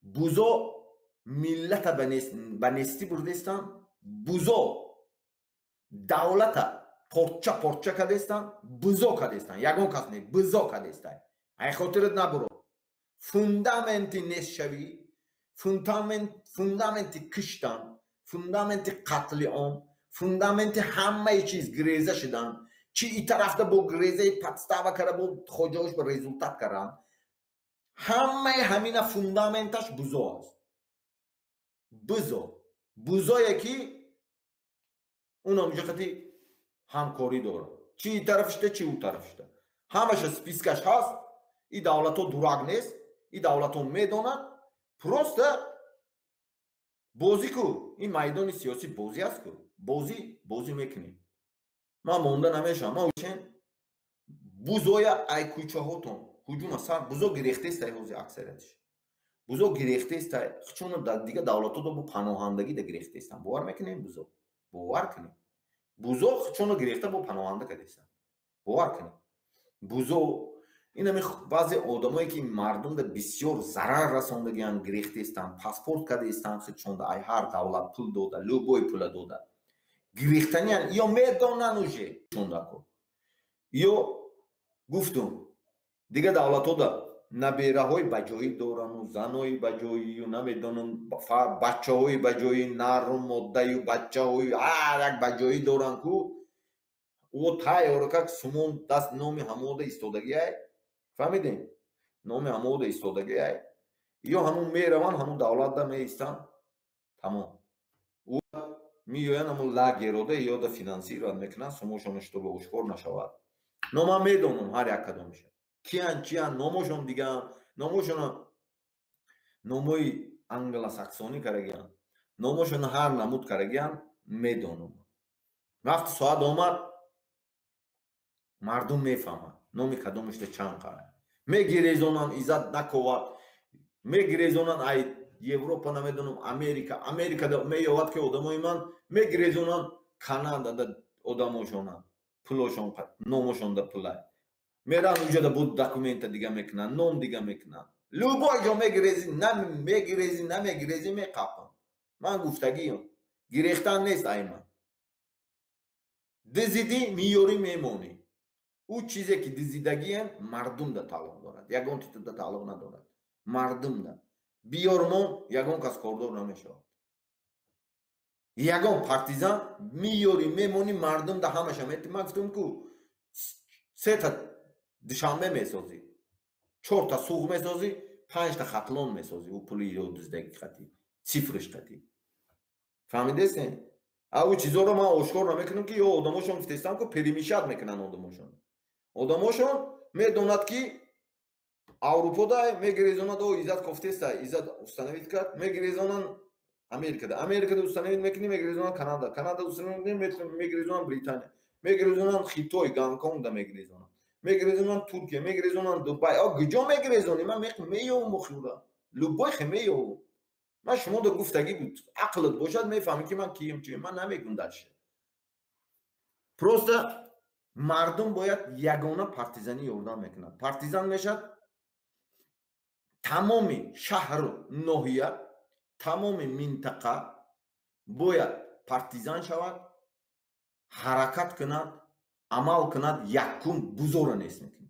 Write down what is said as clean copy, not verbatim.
Бузо миллата ба нестӣ бурдестанд, бузо давлата порча порча кардестанд, бузо кардестанд, ягон кас не, бузо кардестай. Ай хотират набуро. Фундаменти нестшавӣ, фундаменти киштан, фундаменти қатли ом, фундаменти ҳамаи чиз гиреза шудан. Чи и тарафта бо гирезаи подстава кара, бо хоҷаош ба результат кардан, ҳамаи ҳамина фундаменташ бузо аст. Бузо, бузое ки унам ҷиҳати ҳамкорӣ дорад, чи и тарафишта, чи ӯ тарафишта, ҳамаша спискаш ҳаст. И давлатҳо дурак нест, и давлатҳо медонад. Просто бозӣ ку, ин майдони сиёсӣ бозӣ аст ку, бозӣ бозӣ мекунем. Ман монда намешавам. Ман бузоя ай кӯчаҳотон ҳуҷума сар. Бузо гирехтестай, ҳози аксариятиш бузо гирехтестай. Чун дар дигар давлатҳо бо паноҳандагӣ да гирехтестан. Бовар мекунем, бузо, бовар кунем, бузо чуно гирехта, бо паноҳанда кардестан. Бовар кунем, бузо инами баъзе одамое ки мардумда бисёр зарар расондагиан, гирехтестан, паспорт кардестан худшонда, ай ҳар давлат пул дода, любой пула дода гирехтаниан. Ё медонан уже шондако, ё гуфтум, дигар давлатҳода набераҳои баҷоӣ дорану занои баҷоию, намедонам, бачаҳои баҷоӣ, нару моддаю бачаҳои ҳар як баҷоӣ доранд ку. Ӯ тайёр как сумон даст, номи ҳамода истодагиай, фаҳмидем, номи ҳамода истодагиай. Ё ҳамун мераванд, ҳамун давлатда меистанд, тамом. Ӯ меоянд, ҳамун лагерода ёда финансировать мекунанд сумошона, чтобы ошкор нашавад. Но ман медонам ҳар як кадомиша киян, чиян, номошон дигаан, номошона номои англосаксонӣ карагиян, номошона ҳар намуд карагиян, медонам. Вақти соат омад, мардум мефаҳмад номи кадомишта чанд қара мегирезонанд. Иззат наковад, мегирезонанд ай Европа, намедонам, Америка. Америкада меёвад ки одамои ман мегирезонанд, Канадада одамошона, пулошон, номошонда пулай, меран уҷада буд, документа дига мекунанд, ном дига мекунанд. Любой ҷо мегирези, мегирези, намегирези, меқапам. Ман гуфтагиам, гирехтан нест ай ман. Дизидӣ, меёрӣ, мемонӣ. Ӯ чизе ки дизидагиам, мардумда тааллуқ дорад, ягон титуда тааллуқ надорад. Мардумда биёрмон, ягон кас кордор намешавад, ягон партизан. Меёрӣ, мемонӣ, мардумда ҳамаша мети. Ман гуфтам ку, сета Душанбе месозӣ, чорта Суғ месозӣ, панҷта Хатлон месозӣ. Ӯ пули ё дуздагӣ қатӣ, цифриш қатӣ, фаҳмидесен? А ӯ чизоро ман ошкор намекунам, ки ё одамошон гуфтестам ку, перемешать мекунанд одамошон. Одамошон медонад, ки Аврупода мегирезонад, о Иззат кофтеста, Иззат установить кард, мегирезонанд Америкада, Америкада установить мекунӣ, мегирезонанд Канада, Канада установить мекунӣ, мегирезонанд Британия, мегирезонанд Хитой, Гонконгда мегирезонанд, мегирезонанд Туркия, мегирезонанд Дубай. О куҷо мегирезонӣ, ман меёвум охира, любой хе меёвум. Ман шумода гуфтагӣ буд, ақлат бошад, мефаҳмӣ, ки ман кием, чием. Ман намегум дальше. Просто мардум бояд ягона партизанӣ ёрдам мекунад. Партизан мешавад тамоми шаҳру ноҳия, тамоми минтақа бояд партизан шавад, ҳаракат кунад, амал кунад. Якум бузора нест мекунем.